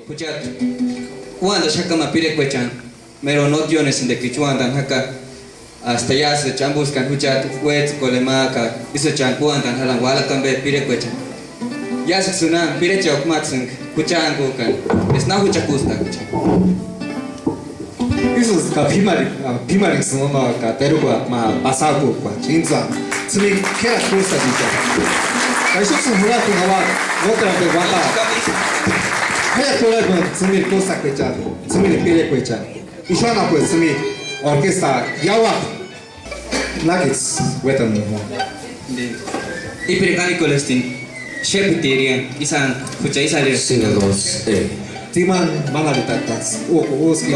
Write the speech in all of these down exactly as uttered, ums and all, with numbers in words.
Juchati úandaxaka ma pirekuechani, mero notionesïndekichi úandani jaka, asta iásï cha ambuskani juchati uétsïkorheni ma ka ísï chani úandani jarhani ualakua ambe pirekuechani. Iásïksïna, pirecheakua ma tsïnka juchani kúkani, eska na jucha kústakua. Ísïksï ka p'imari-, p'imariksïni únhaka terukuati ma pasakukua, íntsï tsïmiri k'érakua kúsatichani. Ka ixuksïni jurak'uni jauaka, nóteru ambe uantaaka. K'érakua jurak'uni tsïmiri kúsakuechani, tsïmiri pirekuechani. Ixu anapuesti tsïmiri orquesta Iauakua. Nákitsï uétani jimpo. Ipiri kanikolestini, xépitiriani, isani, jucha isarhirasti. Sino dos, eh. Tsimani mánarhitatasï, úk'u úski.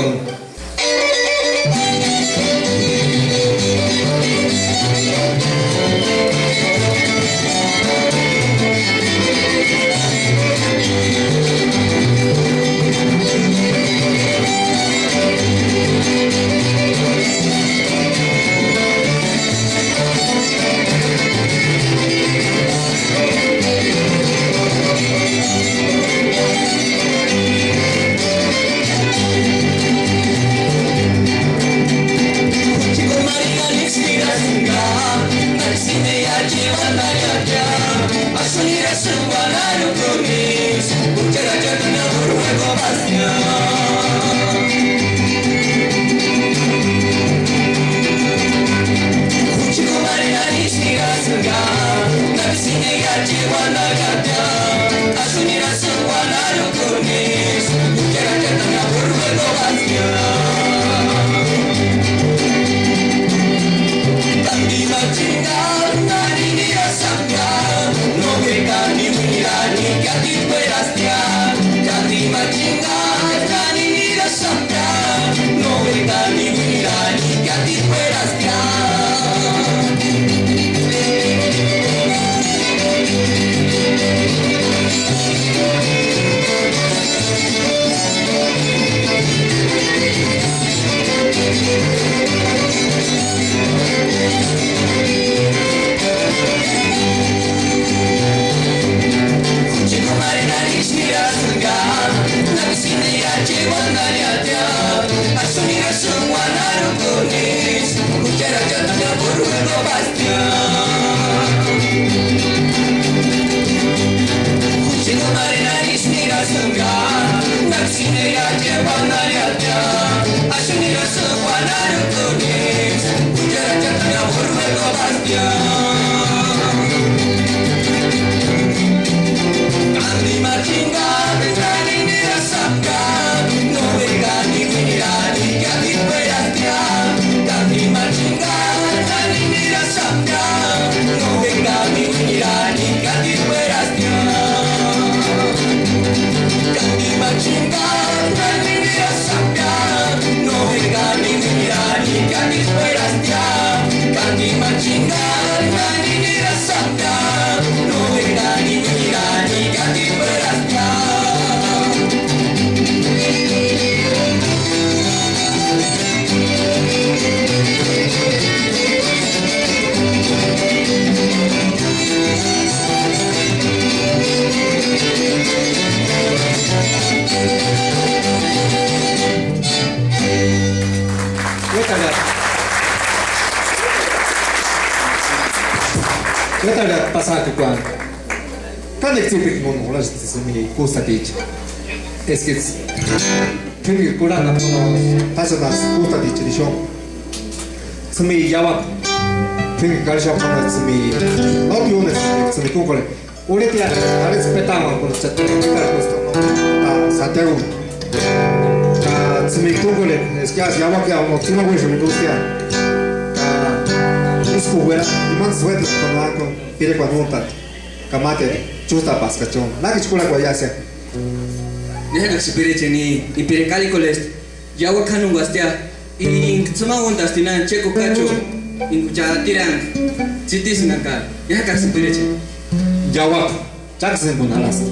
Uétarhiati pasakua. Kánekua tsípikua no jurhasïnti tsïmiri kústaticha. Eskitsï p'íngiri kurhanhapka no, tásenhats'ï kústatichani ixu. Tsïmiri iauaka. P'íngiri karixapka no tsïmiri. No piunesï tsïmiri kúkorheni. Urhetiani, arhitsï petauaka, ka Santiago. Ka tsïmiri kúkorheni, eskiasï iauaka, no tsïma uéxuni kústia. Ka ísku uera, imantsï uétani ka mákuni. Irekuani úntani, ka máteni chústapaska chóni. Nákichi kurhakuaia ya sea. Niákaksï p'irecheni, ipiri kalikolesti, iauaka k'ánunguastia, i-, i-, enka tsïma úntasti nani chéko kácho, enka cha atiranka, tsïtisïnhaka, niákaksï p'irecheni. Iauaka, cháksïni kúni jarhasti.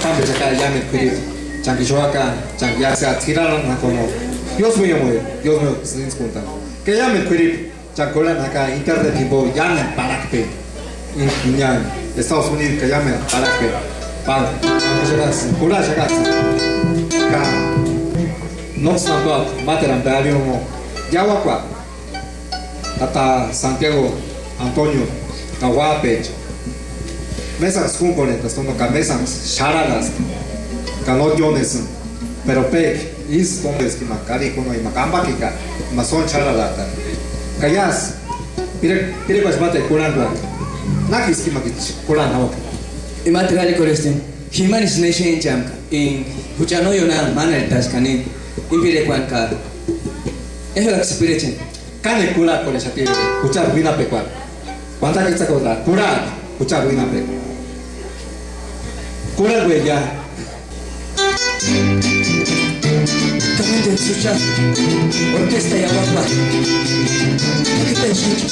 Pámbechaka iámendu k'uiripu, chánksï ixu jaka, chánksï iásï ts'irarani jaka no. Dios mío, Dios mío, sïntskuntani. Ka iámendu k'uiripu, chánksï kurhani jaka internet jimbo iámendu parhakpeni. Iámendu Estados Unidos ka iámendu parhakpeni. Pau, kurhaxakaksï, kurhaxakaksï. Ka nóksï mámpuati máteru ambe arhiumu iáuakuati. Tata Santiago, Antonio, ka uáp'echa. Mésanksï kúnkorhentasï nómeni ka mésanksï xárharasti, ka no tiónesïnga. Pero péki, ísï tómbeski ma karikuni no ima kampakika, ima sónchi xárharhaatani. Ka iásï, pire-, pirekuachi máteru kurhanguaka. ¿Náki ísï imakichi kurhani jauaka? Imateru arhikorhesti, jimanisï ne xénhchaamka, enga jucha no iónani mánertaska ni, íni pirekuani ka ejoraksï pirecheni. Kánekua kurhakorhexati juchari uinhapekuarhu. Uantakitsakora kurhati juchari uinhapekua. Kurhangueya. Tamandeni jucha orquesta iauakua. Takitani xénhcha.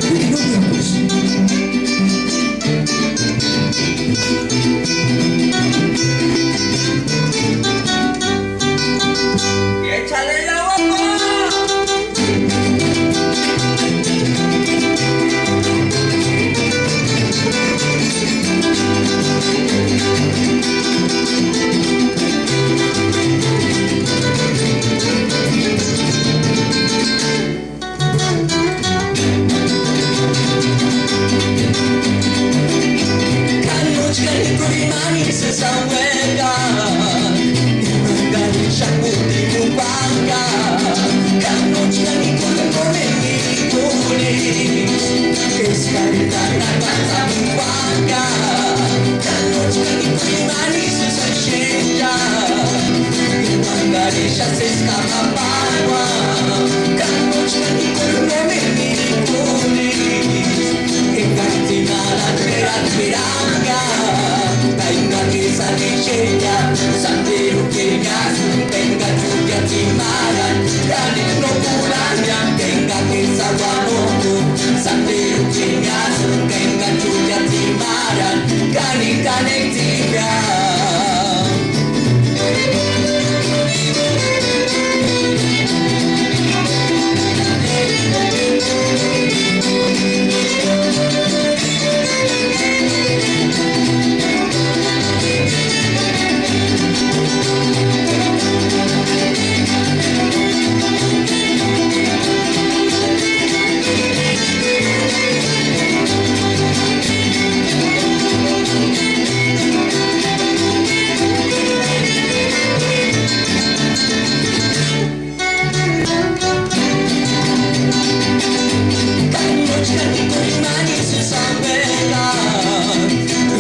Wikinubiakusi. ¡Échale la boca! Kanochka nikuri mani sesawega,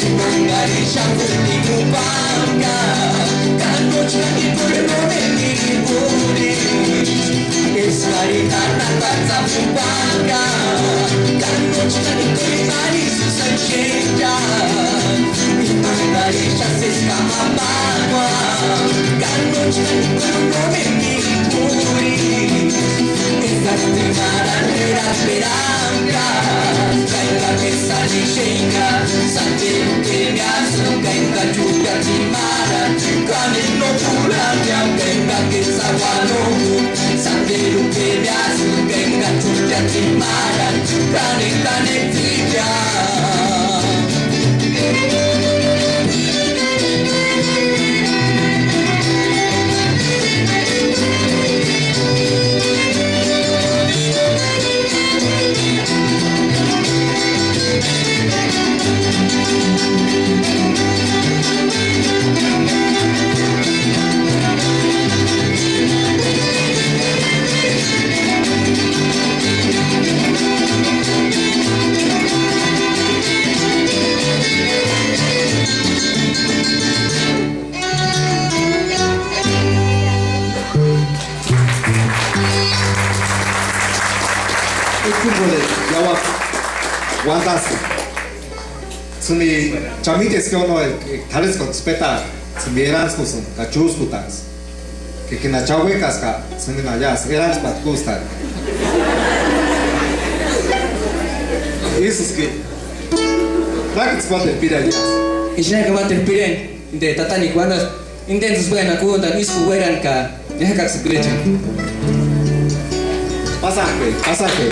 imangari shakuti mupanga. Kanochka nikuri momeni kuri, eskari tata tata mupanga. Kanochka nikuri mani sesashenja, imangari shaseskama. Kanochka nikuri momeni kuri, enga tsimara tera teranga. Kainga kesa nixeya, santeru keñasu, kainga chukia tsimara, kani no kurania, kainga kesa wanoku, santeru keñasu, kainga chukia tsimara, kani kane tibia. Itsïngorhe iauaka uantasïnga. Tsïni cha míteski o no, eh, eh, t'arheskuata speta, tsïni erantskusïnga ka chúskutaanksï. Ka enga cha uékaska, tsïni na iásï erantskuata kústani. Ísïski, nákitsï máteru píri iásï. Ixu náki máteru píri. Inde tatani uandaspti, indentsïsï uénani akundani ísku uérani ka niájkaksï p'irechani. Pasaje, pasaje.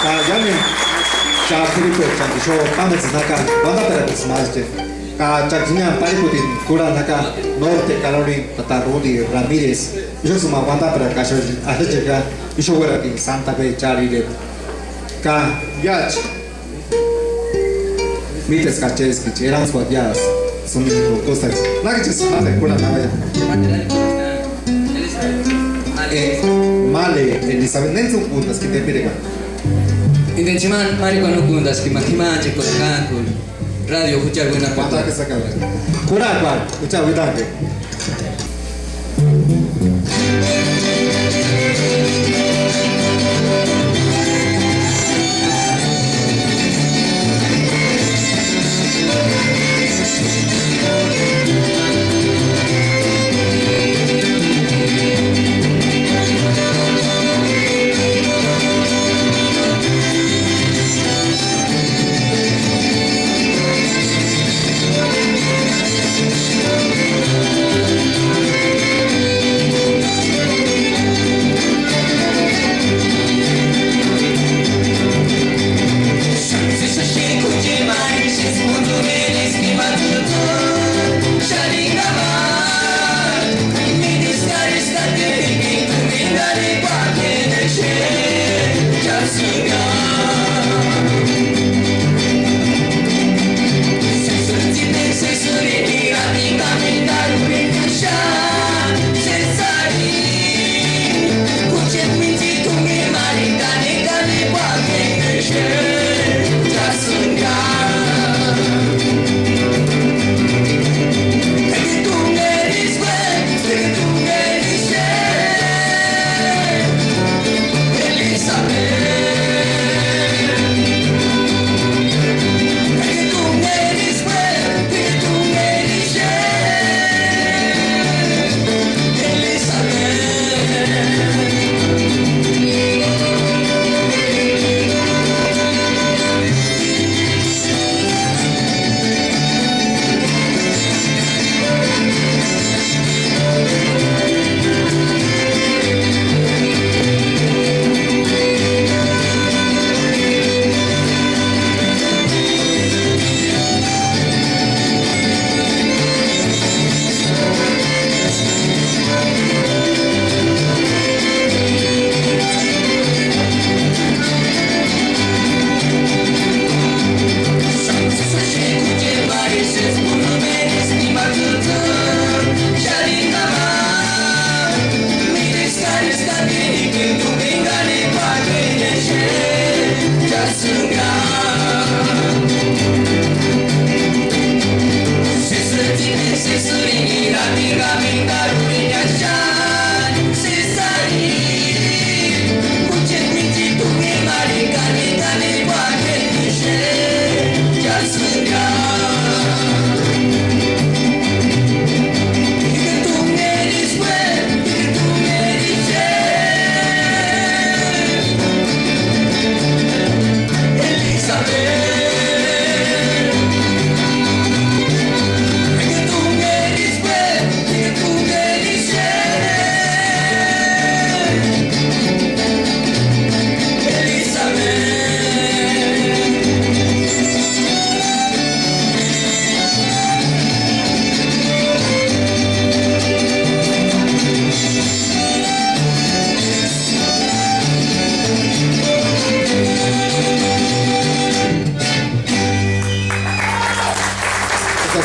Ka iámendu cha k'uiripuecha ixu pámentsïni jaka, uandaperakuksï másti. Ka cháksï jiniani parhakutini kurhani jaka Norte Carolina tata Rudy Ramírez, ixusï ma uandaperakua axacheka, ixu uératini Santa Fe chárhu irepu. Ka iáchi. Míteska chéskicha, erantskuati iásï, suni kóstaksï. Nákichasï máteru kurhani jauaia. Eh, Male Elizabeth, ¿néntsï úkuntaski tepirekua? Indeni tsimani marhikuani úkuntaski ma jimani chekuarhu kántku radio juchari uinhakuani. Kurhakua juchari uinhakua.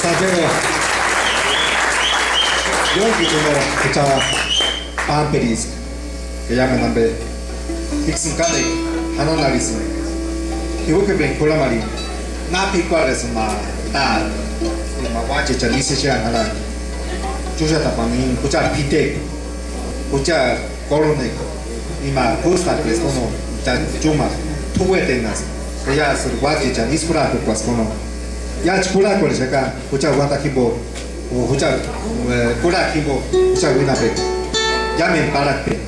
Santiago, yónkichani jucha pámperiska, ka iámendu ambe, jíksïni kánekua janhanharhisïnga. Ji uékpeni kurhamarhini, na p'ikuarhesïnga ma táte, ma uáchechani ísï exeani jarhani. Chúxatapani juchari p'iteka, juchari kórhonheka, ima kústakpesti juno, cha chúma t'ukuetenhaska, ka iásïri uáchechani ísï jurhak'ukuaska juno. Iáchi kurhakuarhixaka juchari uantakua jimpo, o juchari, e, kurhakua jimpo, juchari uinhapekua, iámendu parhakpeni.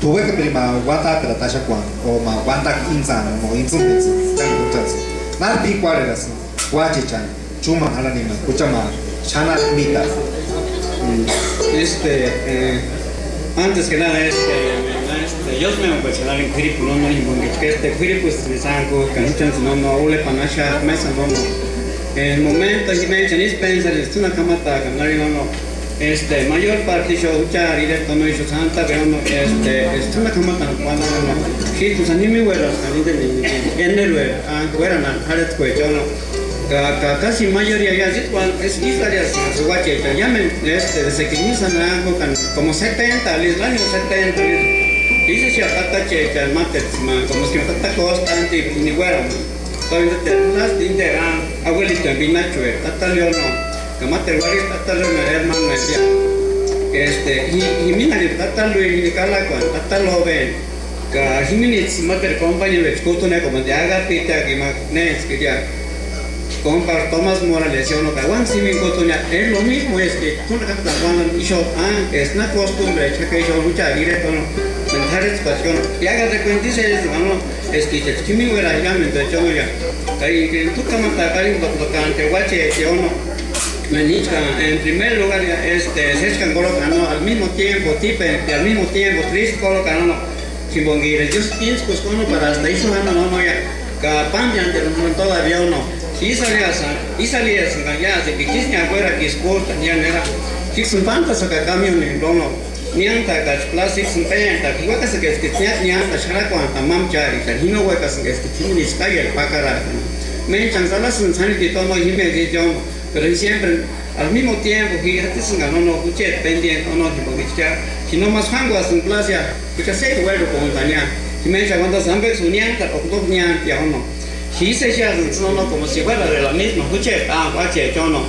T'u uékpeni ma uantap'erata axakuani, o ma uantakua íntsani, o intsïmpentsïni, iámendu juchasï. Nári p'ikuarherasïnga uáchechani, chúmani jarhani ma jucha ma xanharu míta. Este, eh, antes que nada, este, este, iósmeuakuechani arhini k'uiripuni no, no, jimpoka este, k'uiripusïni sáni kújkani, juchantsïni no, no, ulepani axaa, mésani no, no. En momento, jimechani ísï pénsarini, tsînakua jamatakani arhini no, no. Este, mayor parte ixu juchari iretarhu no ixu Santa Fe no, este, este, tsînakua jamatani uandarhani no. Jíjtsïni jimini uéraskani inteni, enerueri, a, uérani jarhatskuecha no. Ka, ka, casi mayoría ya, ísï uan, es, ísï arhiasïnga uáchechani, iámendu, este, desde que initsïni jánkorhani, como setenta, al, el año setenta, al, ísï exea tatachechani máteru ma, como si tata Constantino, ni uérani. Todavía te, las, intera, abuelito en Vinachueri, tata Leono, ka máteru uarhisï tata Leono hermano, este, ji, jiminarhini tata Luis, jini kalakuani, tata Loben, ka jiminitsï máteru compañeroecha kutuni, como de Agapita, ka ima, nésï, ka ya, compa Tomás Morales, yo no, ka uáni jimini kutuni, es lo mismo, es que, t'u na kata uandarhani ixu, ah, es na costumbre, ch'aka ixu, juchari iretarhu no, me tharetskuati, yo no, y haga de cuenta, dice, no, es que, jimini uéra, iámendu, yo no, ya, ka, y que, t'u kamata, ka, y, lo, lo, ka, te uáchecha, yo no, me, níchka, en primer lugar, ya, este, séchkani kórhokani no, al mismo tiempo, típeni, al mismo tiempo, triste kórhokani no, Jimpoka Diósï píntskuska no para hasta ixu jándarhu no, no ya, ka pánteanteruni todavía no. Ísï arhiasïnga, ísï arhiasïnga ya, de que jísï niákuerakisï kújtani ya nera. Jíksïni pántasïnga ka kamioneni no, no. Niántaakachi plaza jíksïni péntaaka, uékasïnga eska niánta, niánta xarhakuani tamamu chári, ka ji no uékasïnga eska jimini skayeri pakaraaka. Ménchani salasïnti sáni titomo jimeri no. Pero ji siempre al mismo tiempo ji jatsisïnga no, no, jucheti pendiente no, no, jimpoka ji no ma juánkuasïnga plaza ya, jucha sési uérhukuntani ya. Jimenchani uantasï ampeksï uniant'a'ni o no uniantia o no. Ji ísï exeasïnti no, no, como si fuera de la misma, jucheti, ah, juacheti o no.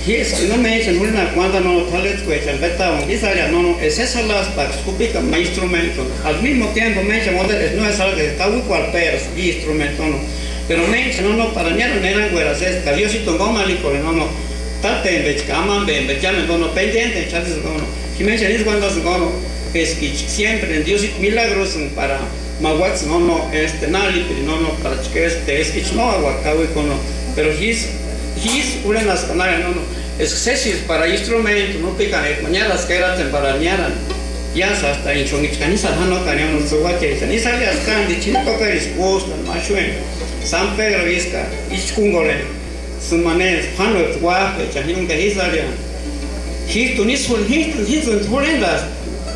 Ji eska no ménchani jurhenaka uantani no, t'aletskuechani petauani, ísï arhiani no, no, eska sési jarhasp'aksï jupikani ma instrumento, al mismo tiempo ménchani uantani eska no eska jarhati eska kauikuarhu pérasï i instrumento no. Pero ménchani no, no, para niárani erankuerasï eska, ka Diosituni kómarhikorheni no, no, tátempechani ka amampempechani iámentu no, no, pendienteni xáni no, no. Jimenchani ísï uantasïnka no, eskichi siempre Diositini milagrosïnka para ma uátsïni no, no, este, na arhipiri no, no, para chke, este, eskichi no auaka kauikua no, pero jísï, jísï jurhenaska anhani no, no, eska sésisï para instrumento no pikani, ma niáraska eratseni para niárani, iásï asta enka xónhichani ísï janoka no, no, tsïuakiechani ísï arhiaska kántichani, ni tokarisï kúskani ma xúeni, San Pedro íska, ísï kúnkorheni. Sïmpa nesï Juánuepti uáp'echani jinkuni ka ísï arhiani. Jíjtuni ísï jur-, jíjtuni, jíjtsïni jurhent'asti.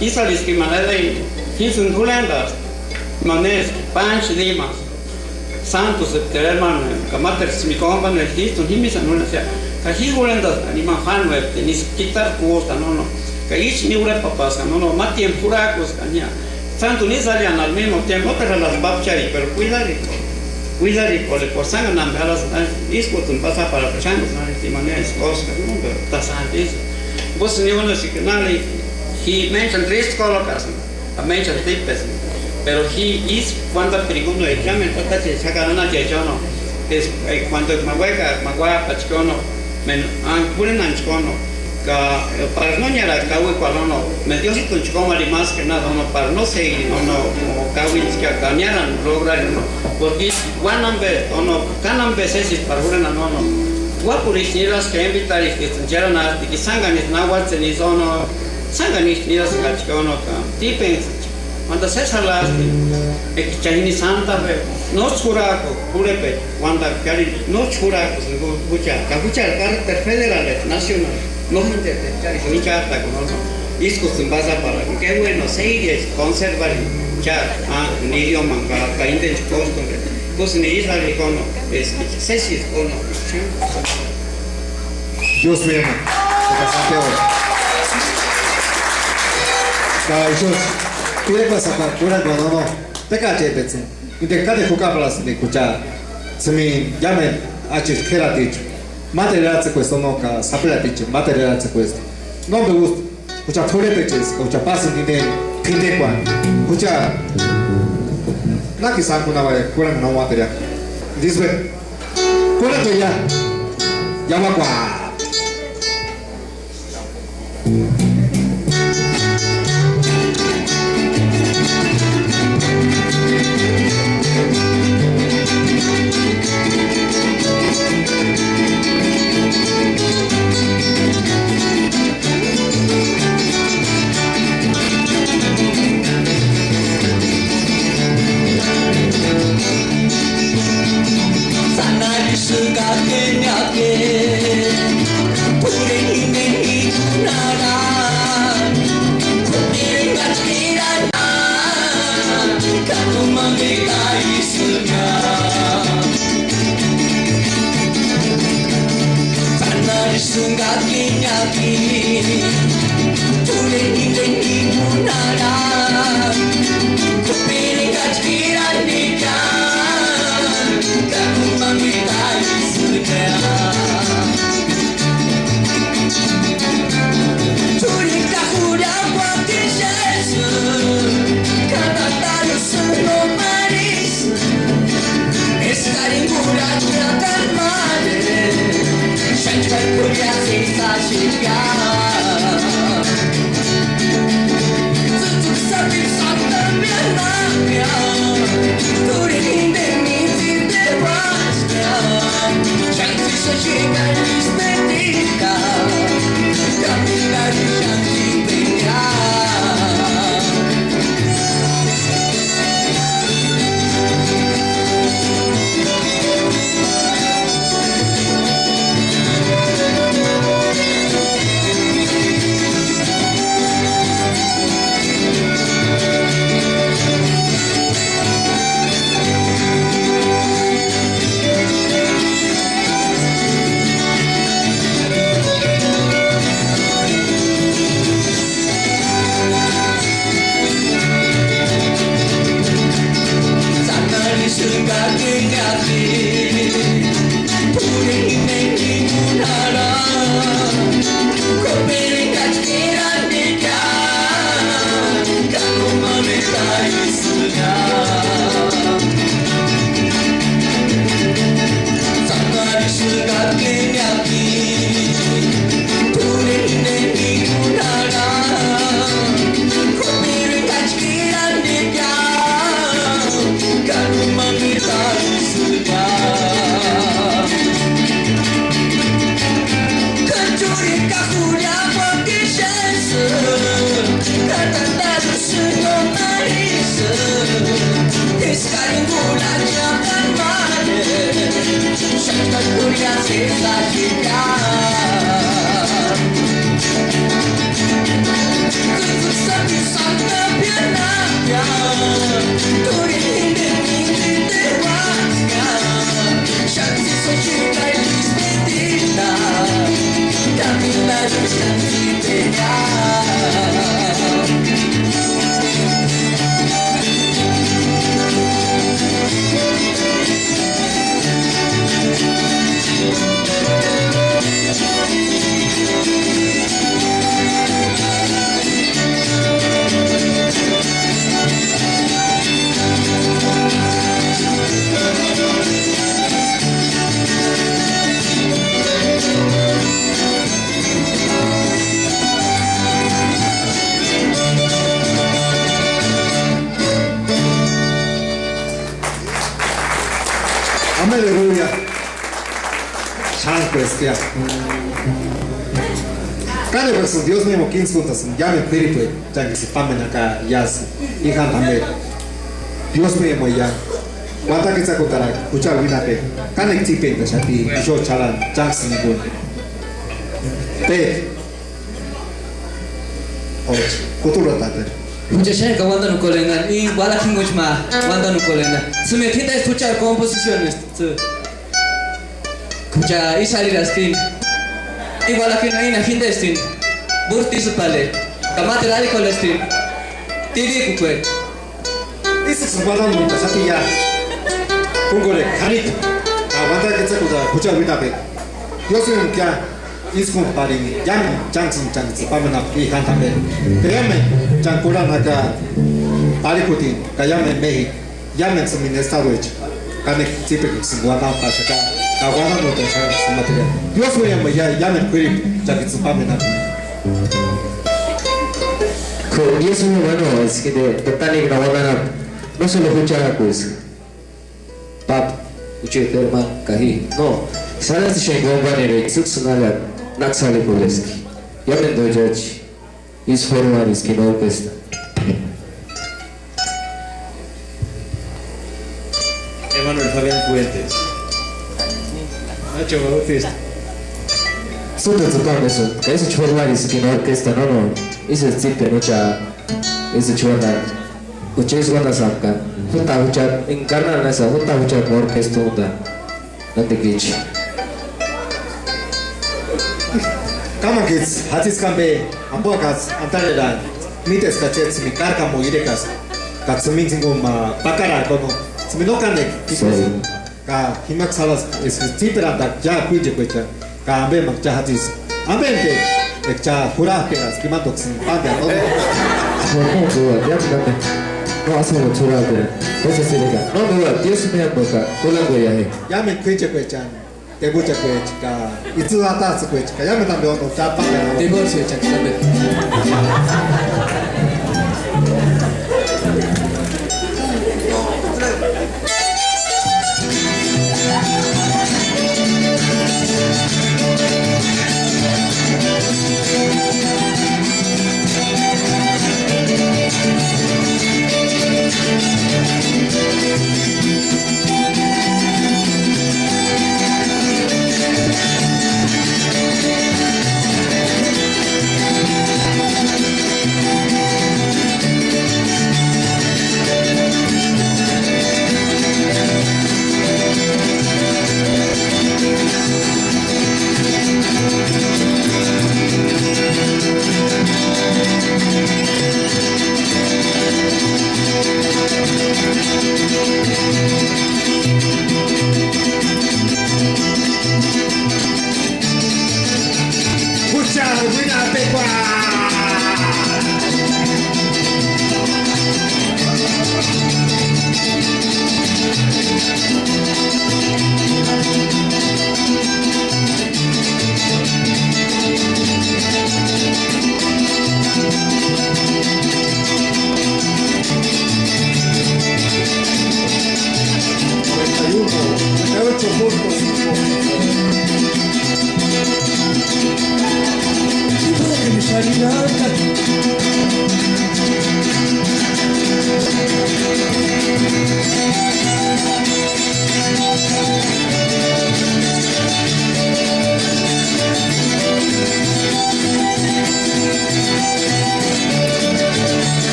Ísï arhispti imani erenhe, jíjtsïni jurhent'asti. Ima nesï Panchi Dimas, Santos Septeremani, ka máteru sïmpa kompaneri, jíjtuni jimesïni jurhent'axati. Ka ji jurhent'asti ani ima Juánueptini, ísï kitarku ústi no, no. Ka ísï ni urhepapasï no, no, ma tiempo jurhak'uska ani. Santu nisï arhiani al mismo tiempo, no te jarhasïnti pápchari, pero cuidari, cuidari, porque por sángani ampe jarhasïnti, ískutsïni pasaparapu xáni, no, este, manera, es cosa, no, pero está santo, eso. Vos ni uno si que nada, ji ménchani trístu kolokasïnti, ka ménchani típesïnti, pero ji ísï uantapiri uno, examen, tatache, xaka, nanache, yo no, es, eh, cuando ma ueka, ma uáp'achi, yo no, men, an, jurhenanchi, yo no. Ka, eh, para no niárani kauikuarhu no, me Diosituni chkomarhini más que nada no, para no seguir no, no, o kauintskia ka niárani lograri no, porque uáni ampe o no, káni ampe sésisï para jurhena no, no. Uáp'urhisti niraska, invitarhisti, eskats'ïni cherani asti, ki sánkanisï na uátseni isï o no, sánkanisï niraska ka chke o no, ka típenksï. Uantani sési jarhasti, eka cha jini Santa Fe, nóts'ï jurhak'u, jurhepeti, uantani k'ari nóts'ï jurhak'usïnti ju-, juchari, ka juchari carretera federaleti, nacional, no jínteru, k'ari juichat'akuni, no, no, ískutsïni pasaparakuni, qué bueno, seiriachi conservarini, cha, a, ni idiomani, ka, ka inteni costumbreni, kusïni isï arhikuni, eska, sésisï k'óno. Dios mío, Santiago. Ka ixuksï, t'irekua saka kurhani no, no, tékachentpetsïni. Inte kátini jukaparhasïnti jucha, sïmini iámentu achecha k'ératicha. Máteru eratsekuesti o no ka sapiraticha, máteru eratsekuesti. Nómpe ústi, jucha p'urhepechesï, ka jucha pásïnti inteni p'indekuani. Jucha, náki sáni kunhauaia, kurhani no máteru ya. Díspe, kurhani ya, ya mákua. Amén, aleluya. Xántku eska. Kánekuaksïni Dios mímua íntskuntasïni iámendu k'uiripuecha, chánksïni pámenaka iásï. Hija, amén. Dios mímua ya. Uantakitsakutarakua juchari uinhape. Kánekua tsípentaxati ixu ch'arani chánksïni nikuni. Pe. Ochi, kuturhatateri. Jucha xénhka uandanukorhentani, i ualakua jinguchi ma uandanukorhentani. Sïmeti jínda estu juchari komposiciones tsü. Jucha ísï arhirasti. I ualakua jina jínda estini. Burtisïpale. Ka máteru arhikorhesti. Tirikukueri. Ísïksï uandanuntaxati ya. Kúnkorhekua k'arhikua. Ka uantakitsakutarakua juchari uinhape. Diosïni ya. Ískuntparini, iámendu chánksïni chánksïni pámenaka i jántani. Ka iámendu cháni kurhani jaka parhikutini, ka iámendu méjiki, iámendu sïmini estaduecha, kánekua tsípekuaksïni uandampaxaka, ka uandantaxaka sïmatiri. Dios mímua ya, iámendu k'uiripu chánksïni pámenaka. K'o, Dios mío, bueno, es que de, de tan ignorada, no solo escuchar a Jesús. Papu, ucheti hermanu ka ji. No, sánasti xénhka uáni ka itsïksïni nánhaka náki sántekorheski. Iámendu ochachi, ísï jorhunhariski no orquesta. Emanuel Fabián Fuentes. Nacho Bautista. Súntatsï pámesï, ka ísï jorhunhariski no orquesta, no, no. Ísï tsípeni úcha, ísï uandani. Jucha ísï uandasïnka, juta jucha, enkarnanesa, juta jucha morkestu juta. Nándekichi. Kámankitsï jatsisï kampe, ampuakats'ï antarherani, míteskats'ï sïmi kárkamu irekaska, ka sïmini tsïnguni ma pakararkono, sïmi no kánekua. Ka jimaksï jarhaspti eska tsíperantaaka cha k'uíchekuechani, ka ampemanksï cha jatsisï. Ampe enka cha jurajperaska imantuksïni pánteaka, no? No, no, no, ya, ya, ya. No, asï no jurajpera. Entonces, sí, venga. No, no, no, Dios mío, ka, kulankueya je. Iámendu k'uíchekuechani, tempuchekuecha ka itsï atats'ïkuecha ka iámendu ampe no cha pánteaka, no? Divorciochani ampe.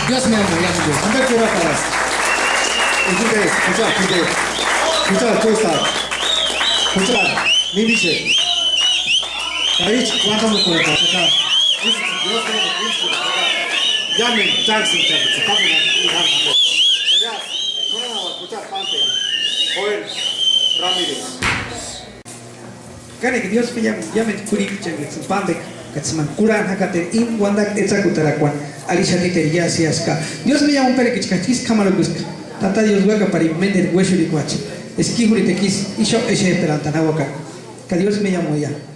Dios me ama, ya me dio. Ambe kura paras. Entonces, escucha, escucha, escucha, escucha. Escucha, mi dice. Ahí, cuando me cuenta, acá. Dios me ama, Dios me ama. Ya me, ya me, ya me, ya me, ya me. Ya, escucha, pante. Joel Ramírez. Kánekua Diósï iámendu k'uirichani ka tsïni pámpekua ka tsimani kurhani jakatini íni uandakua etsakutarakuani. Arhixati teru iásï iásï ka Diósï iámu umperekichani ka ísku k'amarhukuska. Tata Diósï uékaparini ménderu uéxurhikuachi eska i jurhiteka ísï ixu exep'erantani jauaka. Ka Diósï ménhamuia.